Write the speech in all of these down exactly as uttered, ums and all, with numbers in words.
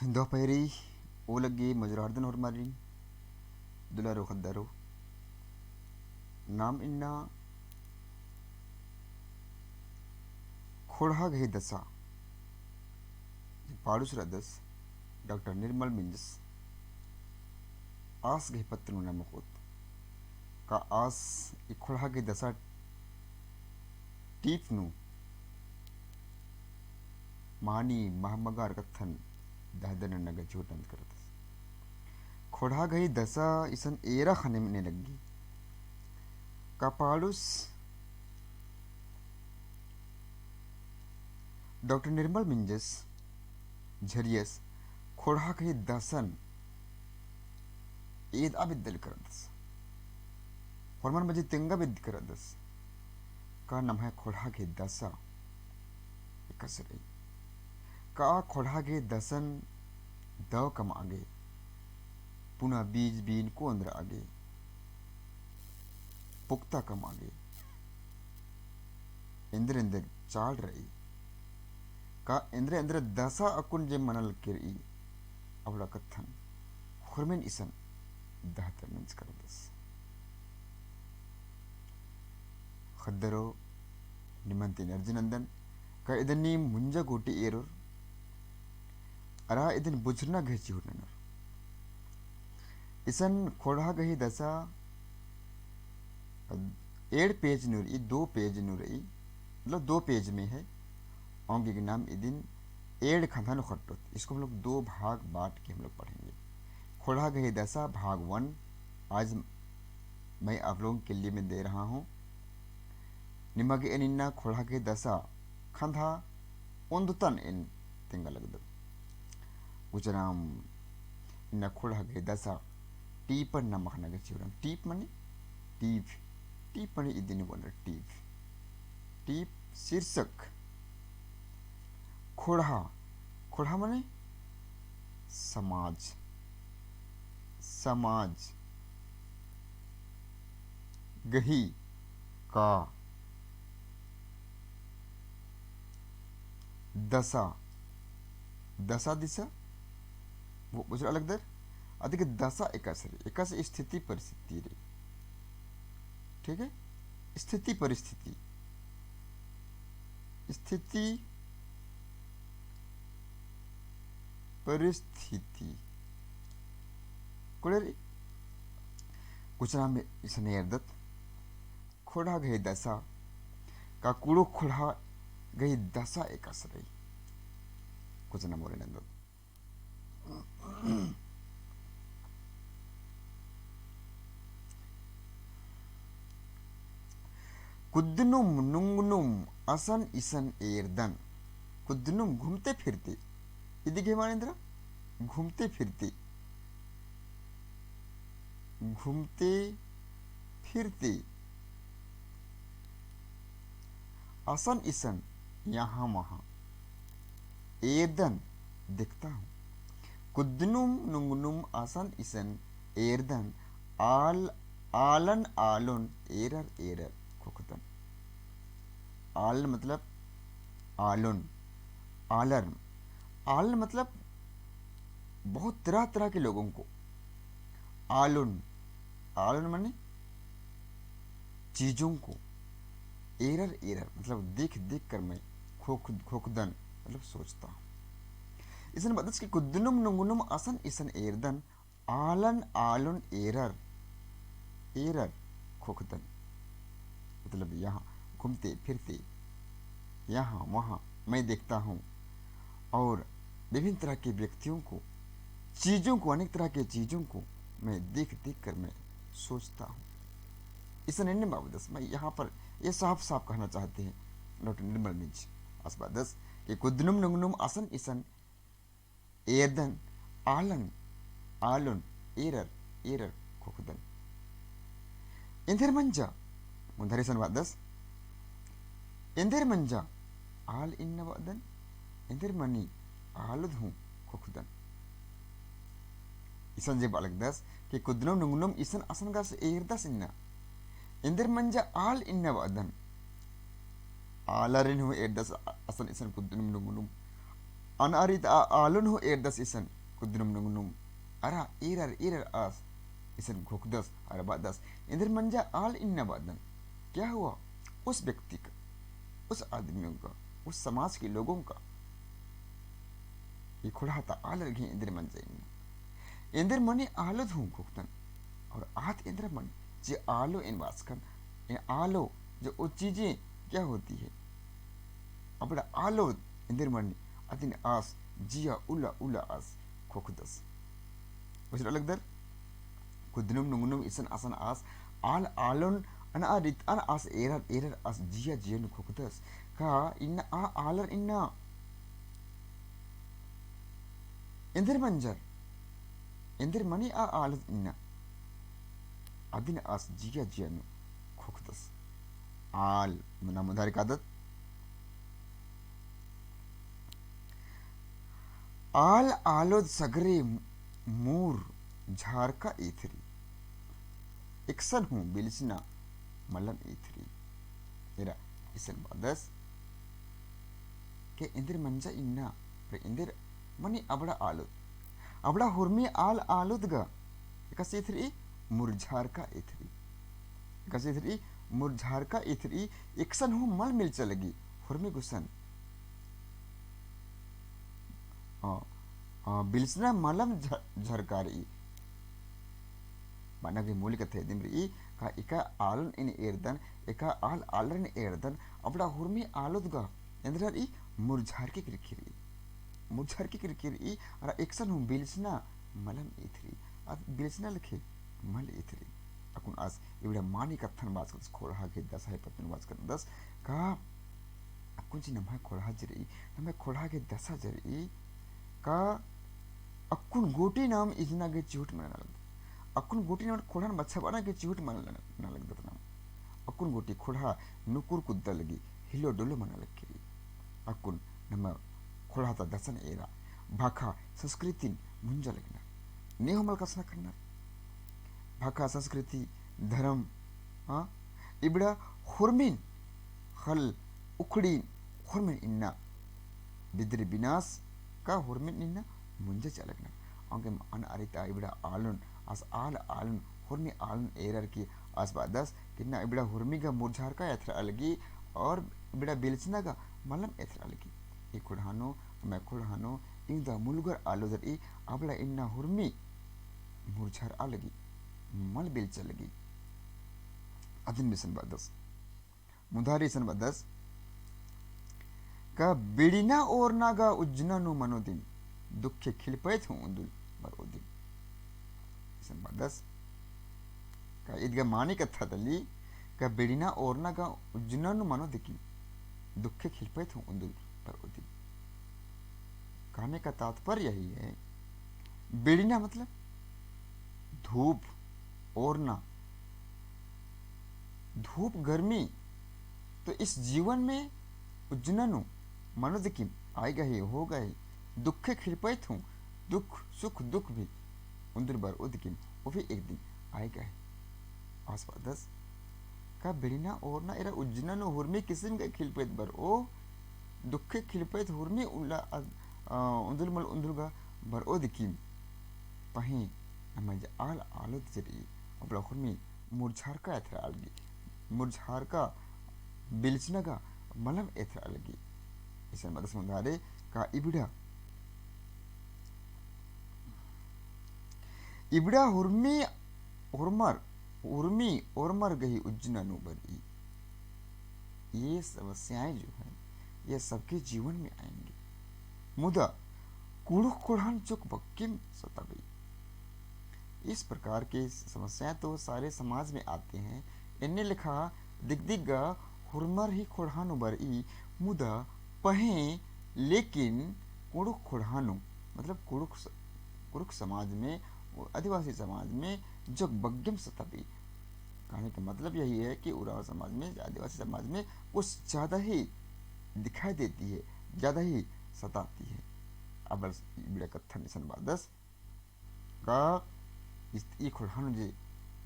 दोपहरी ओलग्गी मजरारदन होरमारिन, दुलारो ख़द्दारो। नाम इन्ना ख़ोंड़हा गही दसा पाड़ुस रअदस डॉक्टर निर्मल मिंजस। आस गही पत्त नू नमख़ोत। का आस ई ख़ोंड़हा गही दसा टीप नू मानी महमगार कत्थन दहदन नगा झूठन करतस। ख़ोंड़हा गही दसा इसन एरा ख़ने मने लग्गी। का पाड़ुस डॉक्टर निर्मल मिंजस झरियस ख़ोंड़हा गही दसन एदआ बेद्दल करदस। होरमर मझी तेंगा बेद्द करदस। का नम्है ख़ोंड़हा गही दसा एकासे रई? का ख़ोंड़हा गही दसन दव कमआ गे, पुना बीज बीन कोन रआ गे, पुख्ता कमआ गे, एन्देर एन्देर चाड़ रई? का एन्देर एन्देर दसा अक्कुन जे मनल केरई, अबड़ा कत्थन होरमेन इसन दहदर नंजकर दस। ख़द्दरो निमन ती नर्जनंदन, का इदनी मुंजा गूटी एरोर, अरा इदन बुझुरना गही चिहुर ननोर। इसन ख़ोंड़हा गही दसा एंड़ पेज नू रई, दो पेज नू रई, मतलब दो पेज में है। औंगे के नाम इदिन एंड़ खंधा नू खट्टोत। इसको हम लोग दो भाग बांट के हम लोग पढ़ेंगे। ख़ोंड़हा गही दसा भाग वन, आज मैं आप लोगों के लिए मैं दे रहा हूँ। निमा गे एन इन्ना ख़ोंड़हा गही दसा खंधा ओन्दतन एन तेंगा लगदन। गुचराम इन्ना ख़ोंड़हा गही दसा टीपन नमख़ना गे चिहुरन। टीप मने टीप, टीप मने इदिन बोलर टीप। टीप शीर्षक ख़ोंड़हा, ख़ोंड़हा मने समाज, समाज गही का दसा, दसा दिसा वो बुझुरा लगदर। अदिगे दसा एकासे रई, एकासे स्थिति परिस्थिति रई। ठीक है, स्थिति परिस्थिति, स्थिति परिस्थिति। कुड़े रई? गुचराम इसन एरदत ख़ोंड़हा गही दसा, का कुँड़ुख़ ख़ोंड़हा गही दसा एकासे रई? गुचराम ओरे नंदत। कुद्दनुम नुंगनुम असन इसन एरदन। कुद्दनुम घूमते फिरते। इदिगे माने एन्दरा? घूमते फिरते। घूमते फिरते। असन इसन यहाँ वहाँ एरदन देखता हूँ। कुद्दनुम नुंगनुम असन इसन एरदन आल, आलन आलोन एरर एरर ख़ोख़दन। आलन मतलब आलोन, आलर, आलन मतलब बहुत तरह तरह के लोगों को। आलोन, आलोन माने चीजों को। एरर एरर मतलब देख देख कर मैं ख़ोख़, ख़ोख़दन मतलब सोचता हूँ। इसन बअदस कि कुद्दनुम नुंगनुम असन इसन एरदन आलन आलोन एरर एरर ख़ोख़दन। मतलब यहाँ घूमते फिरते, यहाँ वहाँ मैं देखता हूँ और विभिन्न तरह के व्यक्तियों को, चीजों को, अनेक तरह के चीजों को मैं देख देख कर मैं सोचता हूँ। इसन एन्ने बअदस, मैं यहाँ पर ये साफ साफ कहना चाहते हैं डॉक्टर निर्मल मिंज। आस बअदस कि कुद्दनुम नुंगनुम असन इसन एरदन आलन आलोन एरर एरर ख़ोख़दन। एन्देर मंजा, मुन्दर इसन बअदस, एन्देर मंजा आल इन्ना बअदन, एन्देर मनी आलद हूँ ख़ोख़दन। इसन जे बआ लगदस कि कुद्दनुम नुंगनुम इसन असन गा से एरदस इन्ना। एन्देर मंजा आल इन्ना बअदन। आलरिन हूँ एरदस असन इसन कुद्दनुम नुंगनुम। अनअरित आ आलोन हूँ एरदस इसन कुद्दनुम नुंगनुम अरा एरर एरर आस इसन घोखदस अरा बअदस, एन्देर मंजा आल इन्ना बअदन। क्या हुआ उस व्यक्ति का, उस आदमियों का, उस समाज के लोगों का? ई ख़ोंड़हा ता आलर गही एन्देर मंजा इन्ना। एन्देर मनी आलोद हूँ घोखदन। और आद एन्देर मनी जे आलो एन बाचकन, एन आलो जो वो चीजें क्या होती है? अबड़ा आलोद एन्देर मनी अदिन आस जिया उल्ला उल्ला आस घोखदस। उजरा लगदर? कुद्दनुम नुंगनुम इसन असन आस आल आलोन अनअरित अन आस एरर एरर आस जिया जिया नू घोखदस। का इन्ना आ आलर इन्ना एन्देर मंजर, एन्देर मनी आ आलर इन्ना। अदिन आस जिया जिया नू घोखदस। आल मना मुधारी कादत। आल आलोद सगरे मुरझारका एथरी। एकसन हूँ बिलचना मलम एथरी। एरा इसन बअदस के एन्देर मंजा इन्ना, पर एन्देर मनी अबड़ा आलोद। अबड़ा हुरमी आल आलोद गा एकासे एथरी, मुरझारका एथरी। एकासे एथरी, मुरझारका एथरी, एकसन हूँ मल मिलचा लगी हुरमी गुसन। हाँ, हाँ, बिलचना मलम झ-, झरका रई। मना गे मूल कत्था इदिम रई, का एका आलोन एन एरदन, एका आल आलर एन एरदन, अबड़ा हुरमी आलोद गा एन्देर रई, मुरझारकी किरकी रई। मुरझारकी किरकी रई, अरा एकसन हूँ बिलचना मलम एथरी। अद बिलचना लेखे मल एथरी। अक्कुन आस इबड़ा मानी कत्थन बाचकदस, ख़ोंड़हा गे दसा ही पत्तन बाचकदस, का अक्कुन ची नम्है ख़ोंड़हा जे रई, नम्है ख़ोंड़हा गे दसा जे रई, का अक्कुन गूटी नाम इजना गे चिहुट मना लगदत। अक्कुन गूटी नाम ख़ोंड़हन बछाबअना गे चिहुट मना लगदत नाम। अक्कुन गूटी ख़ोंड़हा नुकुर कुद्दा लगी, हिलो डुलो मना लगी। अक्कुन नम्है ख़ोंड़हा ता दसन एरा, भाखा संस्कृतिन मुंजा लगनर। ने हूँ मल कछनखरनर। भाखा संस्कृति धरम, हाँ, इबड़ा हुरमिन ख़ल्ल उखड़िन हुरमिन इन्ना बिदरी बिनास का हुरमिन इन्ना मुंजा चिआ लगनर। औंगे अनअरित आ इबड़ा आलोन, आस आल आलोन, हुरमी आलोन एरर की आस बअदस कि इन्ना इबड़ा हुरमी गा मुरझारका एथरआ लगी और इबड़ा बिलचना गा मलम एथरआ लगी। ई ख़ोंड़हा नू, अम्म ख़ोंड़हा नू, इवंदा मुलुगर आलोद रई, अबड़ा इन्ना हुरमी मुरझारआ लगी, मल बिलचा लगी। अदिन इसन बअदस। मुधारी इसन बअदस का बिड़िना ओरना गा उज्जना नू मनो दिम, दुखे खिलपैत हूँ उन्दुल बरओ दिम। इसन बअदस का ईद गा मानी कत्था तली का बिड़िना ओरना गा उज्जना नू मनो दिकिम, दुखे खिलपैत हूँ उन्दुल बरओ दिम। कहने का तात्पर्य यही है, बिड़िना मतलब धूप, ओरना, धूप गर्मी, तो इस जीवन में उज्जना नू मनो दिकिम आएगा ही, होगा ही, दुखे खिलपैत हूँ, दुख, सुख, दुख भी उन्दुल बरओ दिकिम, वो भी एक दिन आएगा ही। आस बअदस का बिड़िना ओरना एरा उज्जना नू हुरमी किसिम गा खिलपैत बरओ, दुखे खिलपैत हुरमी उल्ला अद-, अ, उन्दुल मल उन्दुल गा बरओ दिकिम। पहें नम्है जे आल आलोद जे रई, अबड़ा हुरमी मुरझारका एथरआ लगी, मुरझारका बिलचना गा मलम एथरआ लगी। इसन बअदस मुधारे का इबड़ा, इबड़ा हुरमी ओरमर, हुरमी ओरमर गही उज्जना नू बरई। ये समस्याएं जो हैं, ये सबके जीवन में आएंगी। मुदा कुँड़ुख़ ख़ोंड़हन जोक बग्गेम सताबई। इस प्रकार के समस्याएं तो सारे समाज में आते हैं। एन्ने लेखा दिगदिग गा होरमर ही ख़ोंड़हा नू बरई, मुदा पहें लेकिन कुँड़ुख़ ख़ोंड़हा नू, मतलब कुँड़ुख़ स-, कुँड़ुख़ समाज में, आदिवासी समाज में जोक बग्गेम सताबई। कहने का मतलब यही है कि उराँव समाज में, आदिवासी समाज में कुछ ज़्यादा ही दिखाई देती है, ज़्यादा ही सताती है। अब बस इबड़ा कत्थन इसन बअदस का इस-, ई ख़ोंड़हा नू जे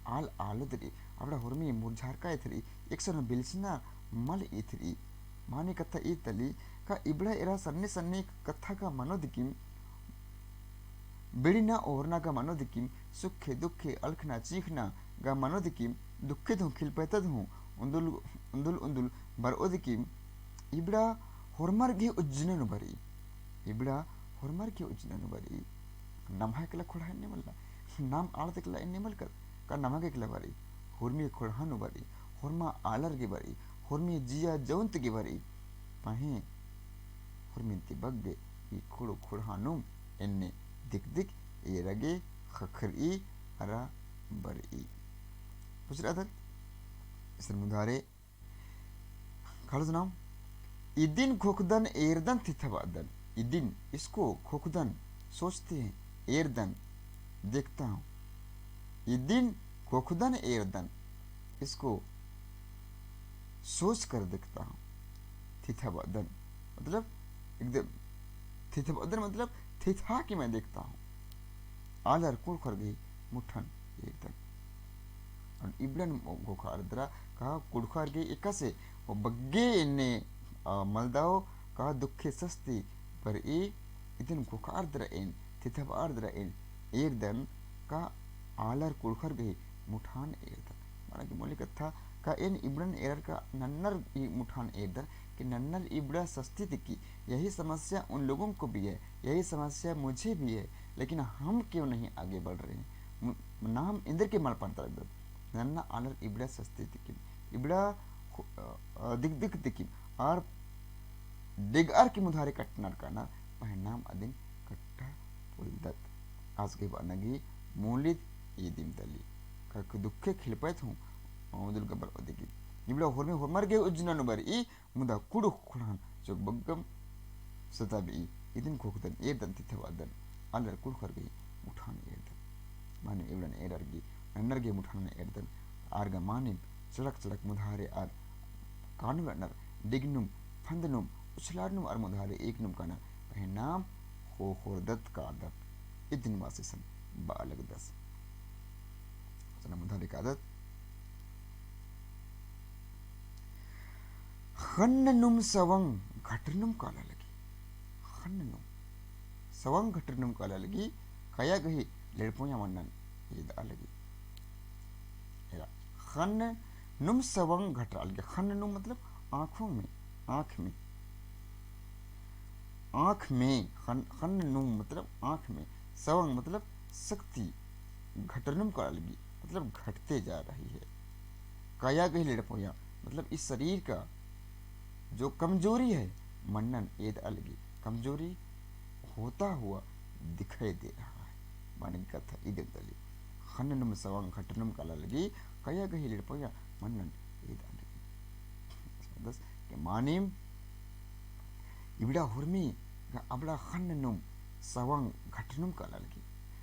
आल आलोत रई, अबड़ा होरमी मुरझारका एथरई, एकसन बिलसना मल एथरई। माने कत्था ई तली का इबड़ा एरा सन्नी सन्नी कत्था गा मनो दिकिम, बेड़िना ओहरना गा मनो दिकिम, सुखे दुखे अलखना चीखना गा मनो दिकिम, दुखे दहूँ खिलपैतद हूँ उन्दुल उन्दुल उन्दुल बरओ दिकिम, इबड़ा होरमर गे उज्जना नू बरई, इबड़ा होरमर गे उज्जना नू बरई। नम्है एकला खोड़हा एन्ने मल्ला, नाम आलर एकला एन्ने मलकत, का नम्है गे एकला बरई, होरमी खोड़हा नू बरई, होरमा आलर गे बरई, होरमी जिया जौंत गे बरई। पहें होरमिन ती बग्गे ई कुँड़ुख़ खोड़हा नुम एन्ने दिक दिक एरा गे ख़क्खरई अरा बरई। बुझरअदर? इसन मुधारे कालजनम, इदिन घोखदन एरदन थिथबअदन। इदिन, इसको, घोखदन, सोचते हैं, एरदन, देखता हूँ। इदिन घोखदन एरदन, इसको सोच कर देखता हूँ। थिथबअदन, मतलब, एकदम, थिथबअदन, मतलब, थिथा के मैं देखता हूँ। आलर कुँड़ुख़र गही मुठन एरदन। अउर इबड़न घोखारदरा का कुँड़ुख़र गही एकासे ओ बग्गे एन्ने, अ, मलदव का दुखे सस्ती बरई, इदिन घोखारदरा एन, थिथबअरदरा एन, एरदन का आलर कुँड़ुख़र गही मुठान एरदन। माना कि मौलिक कत्था का एन इबड़न एरर का नन्नर ई मुठान एरदन कि नन्नर इबड़ा सस्ती तिकी, यही समस्या उन लोगों को भी है, यही समस्या मुझे भी है, लेकिन हम क्यों नहीं आगे बढ़ रहे हैं? मु-, नाम एन्देरगे मल पनता लगदत। नन्ना आलर इबड़ा सस्ती तिकिम, इबड़ा खु-, अ, अ, दिक दिक तिकिम, आर डेगअर की मुधारे कट्टनर कानर, पहें नाम अदिन कट्टा पोल्लदत। आस गही बअना गही मूलित ईदिम तली। का दुखे खिलपैत हूँ, उन्दुल गा बरओ दिकिम। इबड़ा होरमी होरमर गे उज्जना नू बरई, मुदा कुँड़ुख़ खोड़हन चोकबग्गम सताबई, इदिन घोखदन एरदन थिथबअदन, आलर कुँड़ुख़र गही मुठान एरदन। मानिम इबड़न एरर गही, नन्नर गही मुठान एरदन, आर गा मानिम चड़क चड़क मुधारे आर कानू रअनर, डेगनुम, फन्दनुम, उछलारनुम आर मुधारे एकनुम कानर, पहें नाम ख़ोख़ोरदत कादत, इदिन बासिसन बआ लगदस। चना मुधारे कादत। ख़न्न नुम सवंग घटरनुम काला लगी। ख़न्न नुम सवंग घटरनुम काला लगी, कया गही लेड़पोया मन्नन एदआ लगी। एरा, ख़न्न नुम सवंग घटरआ लगी। ख़न्न नुम मतलब आँखों में, आँख में। आँख में, ख़न-, ख़न्न नुम मतलब आँख में, सवंग मतलब शक्ति, घटरनुम काला लगी, मतलब घटते जा रही है। कया गही लेड़पोया, मतलब इस शरीर का जो कमजोरी है, मन्नन एदआ लगी, कमजोरी होता हुआ दिखाई दे रहा है। माने कत्था इदिम तली। ख़न्न नुम सवंग घटरनुम काला लगी, कया गही लेड़पोया मन्नन एदआ लगी। बस के मानिम इबड़ा हुरमी गा अबड़ा ख़न्न नुम सवंग घटरनुम काला लगी।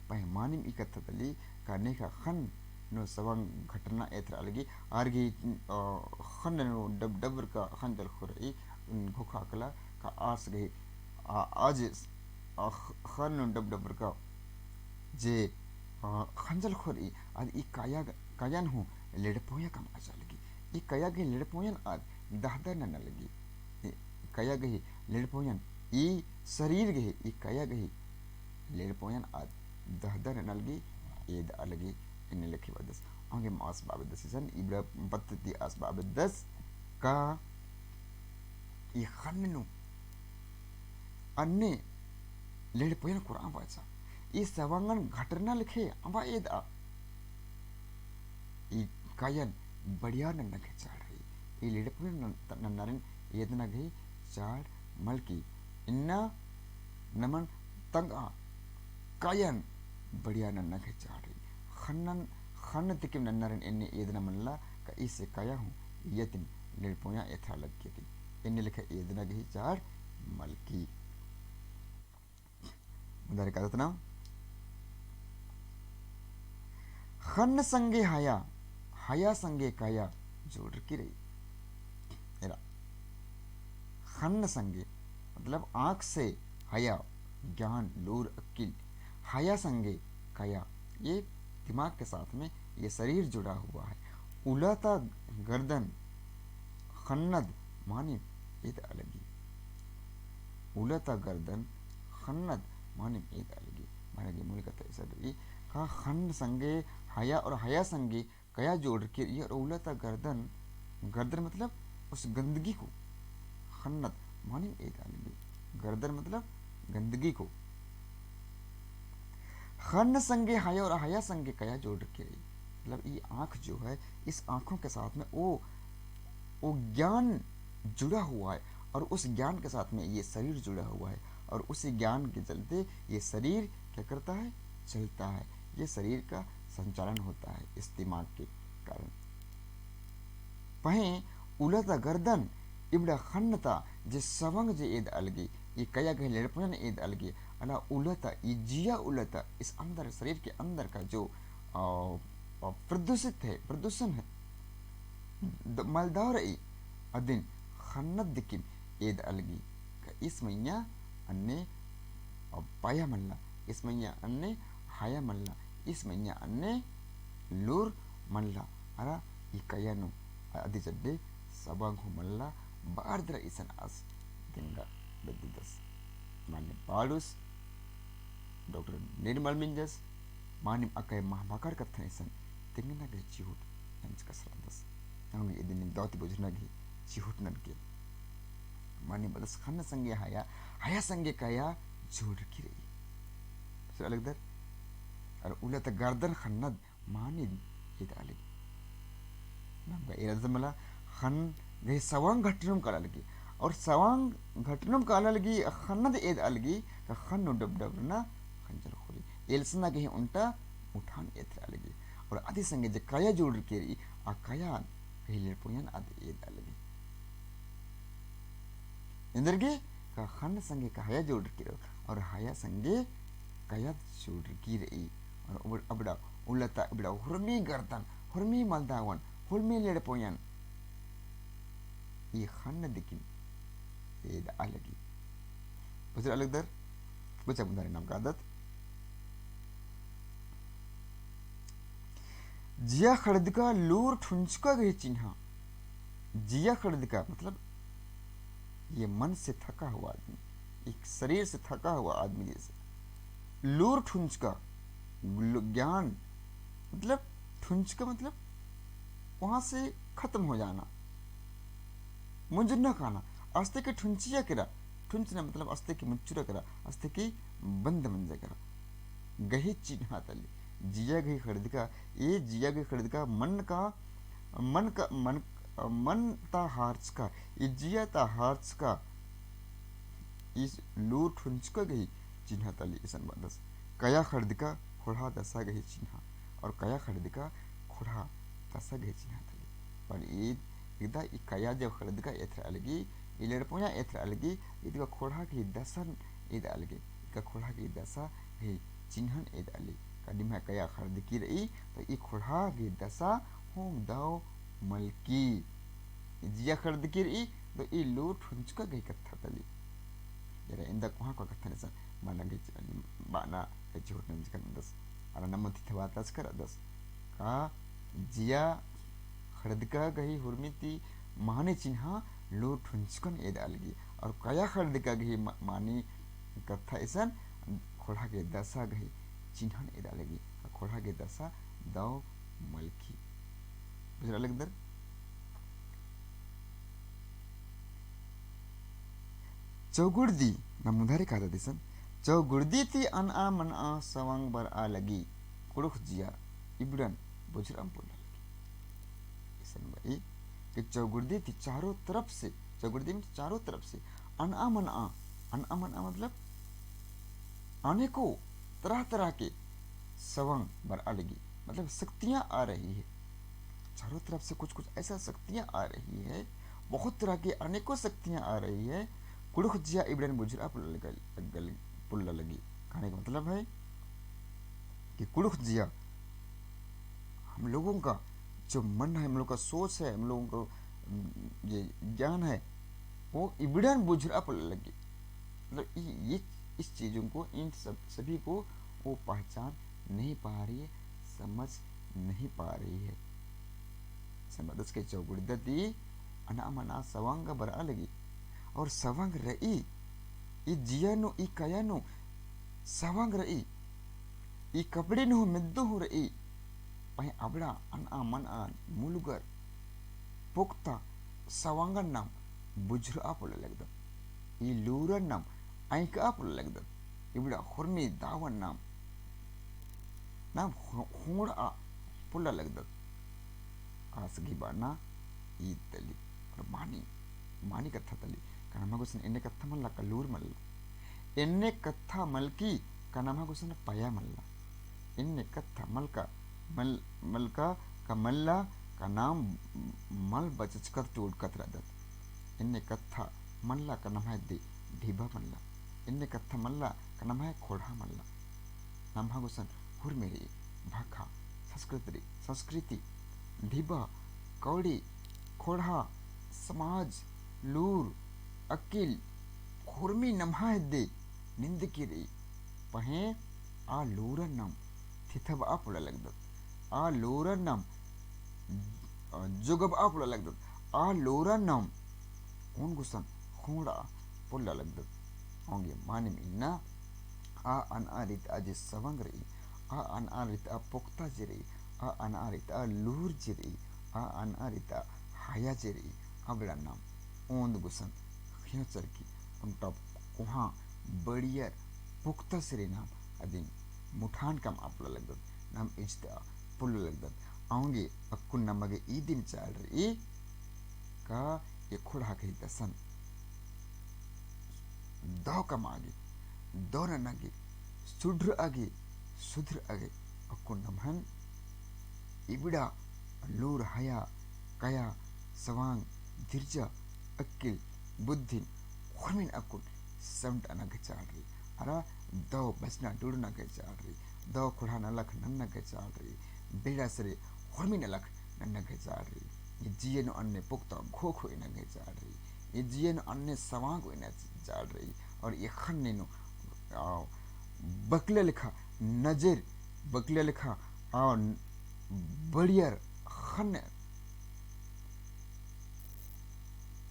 पहें मानिम ई कत्था तली का नेखा ख़न्न नू सवंग घटरना एथरआ लगी, आर गही, अ, ख़न्न नू डब-, डबरका ख़ंजल ख़ोरई, उन घोखा कला का आस गही, आ, आज, आ, ख़-, ख़न्न नू डब-, डबरका जे, अ, ख़ंजल ख़ोरई, आद ई काया, कायन हूँ लेड़पोया कमआ लगी। ई कया गही लेड़पोयन आद दहदर नन्ना लगी। ई कया गही लेड़पोयन, ई शरीर गही, ई कया गही लेड़पोयन आद दहदर नन्ना लगी, एदआ लगी, एन्ने लेखे बअदस। औंगे आस बआ बेद्दस इसन, इबड़ा पत्त ती आस बआ बेद्दस का ई ख़न्न नू अन्ने लेड़पोयन कोरआ बाचा। ई सवंगन घटरना लेखे अम्बा एदआ। ई कायन बढ़िया नन्ना गे चाड़ रई। ई लेड़पोयन नन-, नन्नारिन एदना गही चाड़ मलकी। इन्ना नमन तंगआ कायन बढ़िया नन्ना गे चाड़ रई। ख़न्नन, ख़न्न तिकिम नन्नारिन एन्ने एदना मल्ला का ईसे काया हूँ इय्या तिम लेड़पोया एथरआ लग्गी। एन्ने लेखा एदना गही चाड़ मलकी। मुधारे कादत ना। ख़न्न संगे हया, हया संगे काया जोड़रकी रई। एरा। ख़न्न संगे, मतलब आँख से हया, ज्ञान, लूर, अक्किल, हया संगे काया, ये दिमाग के साथ में ये शरीर जुड़ा हुआ है। उला ता गर्दन ख़न्नद मानिम एदआ लगी। उला ता गर्दन ख़न्नद मानिम एद अलगी। माने गे मूल कत्था इसन रई, का ख़न्न संगे हया और हया संगे कया जोड़रकी रई और उला ता गर्दन, गर्दन मतलब उस गंदगी को, ख़न्नद मानिम एद अलगी, गर्दन मतलब गंदगी को। ख़न्न संगे हया और हया संगे कया जोड़रकी रई। मतलब ये आँख जो है, इस आँखों के साथ में वो, वो ज्ञान जुड़ा हुआ है और उस ज्ञान के साथ में ये शरीर जुड़ा हुआ है और उसी ज्ञान के चलते ये शरीर क्या करता है, चलता है। ये शरीर का संचालन होता है इस दिमाग के कारण। पहें उला ता गर्दन इबड़ा ख़न्न ता जे सवंग जे एद अलगी, ये कया गही लेड़पोयन एद अलगी, अला उला ता, ये जिया उला ता, इस अंदर, शरीर के अंदर का जो, अ, अ, प्रदूषित है, प्रदूषण है, द-, मलदव रई, अदिन ख़न्नद दिकिम एद अलगी। का इस मइय्याँ अन्ने, अ, पाया मल्ला, इस मइय्याँ अन्ने हाया मल्ला, इस मइय्याँ अन्ने लूर मल्ला, अरा ई कया नू अदि चड्डे सवंग हूँ मल्ला, बअर दरा इसन आस तेंगा बेद्ददस। मानिम पाड़ुस, डॉक्टर निर्मल मिंजस, मानिम अकय महबकड़ कत्थन इसन तेंगना गही चिहुट नंजकस रअदस। अउंगे इदिन दौ ती बुझुरना गही चिहुट ननके। मानिम बअदस ख़न्न संगे हया, हया संगे कया जोड़रकी रई। सुरा लगदर? अरा उला ता गर्दन ख़न्नद मानिम एद अलगी। नाम का एरा दस मला ख़न्न गही सवंग घटनुम काला लगी। और सवंग घटनुम काला लगी, ख़न्नद एद अलगी, का ख़न्न नू डबडबरना ख़ंजर ख़ोली। एलसना गही ओन्टा उठान एथरा लगी। और अदि संगे जे कया जोड़रकी रई, आ कया गही लेड़पोयन अद एद अलगी। एन्देरगे का ख़न्न संगे का हया जोड़रकी रई, और हया संगे कया जोड़रकी रई। और अबड़-, अबड़ा उला ता इबड़ा हुरमी गर्दन, हुरमी मलदवन, हुरमी लेड़पोयन ई ख़न्न दिकिम एद अलगी। बुझुरा लगदर? बुझा मुन्दारी नाम कादत। जिया ख़ड़दका लूर ठुंचका गही चिन्हा। जिया ख़ड़दका मतलब ये मन से थका हुआ आदमी, एक शरीर से थका हुआ आदमी जैसे। लूर ठुंचका, ग्लो-, ज्ञान, मतलब ठुंचका मतलब वहाँ से खत्म हो जाना, मुंजुरना काना, अस्ते के ठुंचिया केरा, ठुंचना मतलब अस्ते के मुंजुरा केरा, अस्ते के बंद मंजा केरा। गही चिन्हा तली, जिया गही ख़ड़दका, ए जिया गही ख़ड़दका मन का, मन का, मन, मन ता हारचका, ए जिया ता हारचका, इस लूर ठुंचका गही चिन्हा तली इसन बअदस। कया ख़ड़दका ख़ोंड़हा दसा गही चिन्हा, और कया ख़ड़दका ख़ोंड़हा दसा गही चिन्हा तली। पर ईद एकदा ई कया जब ख़ड़दका एथरा लगी, ई लेड़पोया एथरा लगी, ईद का ख़ोंड़हा गही दसन एदा लगी, ईद का ख़ोंड़हा गही दसा गही चिन्हन एदा लगी। का निम्है कया ख़ड़दकी रई, तो ई ख़ोंड़हा गही दसा हूँ दव मलकी। जिया ख़ड़दकी रई, तो ई लूर ठुंचका गही कत्था तली। एरा एन्दा कोहाँ कोहाँ कत्थन इसन बअना गही, बअना गही चिहुट नंजकन दस। अरा नमन ती थवा तस कर दस। का जिया ख़ड़दका गही हुरमी ती मानी चिन्हा लूर ठुंचकन एदा लगी। और कया ख़ड़दका गही मा-, मानी कत्था इसन ख़ोंड़हा गही दसा गही चिन्हन एदा लगी। ख़ोंड़हा गही दसा दव मलकी। बुझुरा लगदर? चौगुड़दी, नाम मुन्धारी कादत इसन, चौगुड़दी ती अनआ मनआ सवंग बरआ लगी, कुँड़ुख़ जिया इबड़न बुझुरअम पोल्ला लगी। इसन बई कि चौगुड़दी ती चारों तरफ से, चौगुड़दी में चारों तरफ से अनआ मनआ, अनआ मनआ मतलब अनेकों तरह-तरह के सवंग बरआ लगी, मतलब शक्तियाँ आ रही है। चारों तरफ से कुछ-कुछ ऐसा शक्तियाँ आ रही है, बहुत तरह की अनेकों शक्तियाँ आ रही है। कुँड़ुख़ जिया इबड़न बुझुरआ पोल्ला लगी, पोल्ला लगी। कहने का मतलब है कि कुँड़ुख़ जिया, हम लोगों का जो मन है, हम लोग का सोच है, हम लोगों का, उम, ये ज्ञान है, वो इबड़न बुझुरआ पोल्ला लगी। मतलब इ-, ये, इस चीज़ों को, इन सब, सभी को वो पहचान नहीं पा रही है, समझ नहीं पा रही है। समझ के चौगुड़दी ती अनआ मनआ सवंग बरआ लगी। और सवंग रई, ई जिया नू, ई कया नू सवंग रई, ई कपड़े नू मेद्दो हूँ रई। पहें अबड़ा अनआ मनआ मुलुगर पोक्ता सवंगन नाम बुझुरआ पोल्ला लगदत। ई लूरन नाम अइकआ पोल्ला लगदत। इबड़ा होरमी दौवन नाम, नाम खो-, खोंड़आ पोल्ला लगदत। आस गही बअना ईद तली, और मानी, मानी कत्था तली। का नम्है गुसन एन्ने कत्था मल्ला का लूर मल्ला। एन्ने कत्था मलकी का नम्है गुसन पया मल्ला। एन्ने कत्था मलका, मल-, मलका का मल्ला का नाम मल बचचकत टूड़कत रअदत। एन्ने कत्था मल्ला का नम्है दे ढिबा मल्ला। एन्ने कत्था मल्ला का नम्है खोड़हा मल्ला। नम्है गुसन हुरमी रई, भाखा, संस्कृति रई, संस्कृति, ढिबा, कौड़ी, खोड़हा, समाज, लूर, अकिल, हुरमी नम्है हेद्दे निंदकी रई। पहें आ लूरन नाम थिथबआ पोल्ला लगदत। आ लूरन नाम, अ, जोगबआ पोल्ला लगदत। आ लूरन नाम ओन गुसन खोंड़आ पोल्ला लगदत। औंगे मानिम इन्ना आ अनआ रितआ जे सवंग रई, आ अनआ रितआ पोक्ता जे रई, आ अनआ रितआ लूर जे रई, आ अनआ रितआ हया जे रई, अबड़ा नाम ओन गुसन ख़ेंचरकी ओन्टा कोहाँ बड़ियर पोक्ता से रई नाम अदिन मुठान कमआ पोल्ला लगदत, नाम इजतआ पोल्ला लगदत। औंगे अक्कुन नमा गे ईदिम चाड़ रई का ए खोड़हा गही दसन दव कमआ गे, दव नना गे, सुधरआ गे, सुधरआ गे, अक्कुन नम्हन इबड़ा लूर हया, कया, सवांग, धिरजा, अक्किल, बुद्धिन, होरमिन अक्कुन समटना गे चाड़ रई। अरा दव बचना डुड़ना गे चाड़ रई। दव खोड़हा नलख नन्ना गे चाड़ रई। बेड़ा सरे होरमिन नलख नन्ना गे चाड़ रई। ये जिया नू अन्ने पोक्ता घोख होइना गे चाड़ रई। ये जिया नू अन्ने सवांग होइना चाड़ रई। और ये ख़न्न नू, आ, बकले लेखा नजर, बकले लेखा, आ, बड़ियर ख़न्न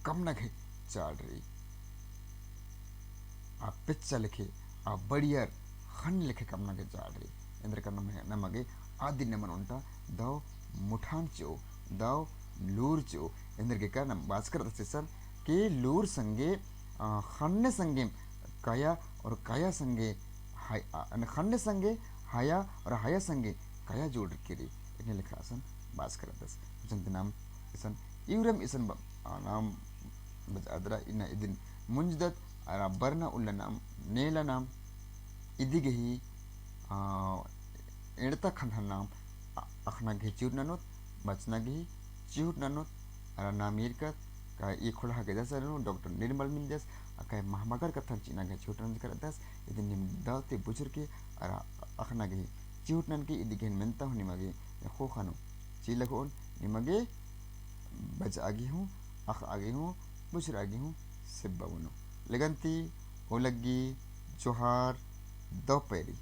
कमना गे चाड़ रई। आ पेच्चा लेखे, आ बड़ियर ख़न्न लेखे कमना गे चाड़ रई। एन्देरका नमा, नमा गे आदिन नमन ओन्टा दव मुठान चिओ, दव लूर चिओ। एन्देरगे का नाम बाचका रअदस इसन कि लूर संगे, आ, ख़न्न संगे कया और कया संगे हय-, आ, ख़न्न संगे हया और हया संगे कया जुड़रकी रई। एन्ने लेखा असन बाचका रअदस। हुचन्ती नाम इसन इवरम इसन ब-, आ, नाम बचआ दरा इन्ना इदिन मुंजदत अरा बरना उल्ला नाम नेला नाम इदी गही, आ, एड़ता ख़न्नन नाम अ-, अख़ना गही चिहुट ननोत, बचना गही चिहुट ननोत। अरा नाम ईरकत का ई खोड़हा गही दसन नू डॉक्टर निर्मल निमदस, अक्कय महमगर कत्थन चिअना गही चिहुट नंजका रअदस। इदिन नीम दव ती बुझुरकी अरा अख़ना गही चिहुट ननकी। इदी गही मेन्ता हूँ निमा गे ख़ोख़ा नू चिलगओन, निमा गे बचआ गे हूँ, अख़आ गे हूँ, बुझुरआ गे हूँ, सेब्बा मनो। लगन्ती, ओलग्गी, जोहार, दव पैरी।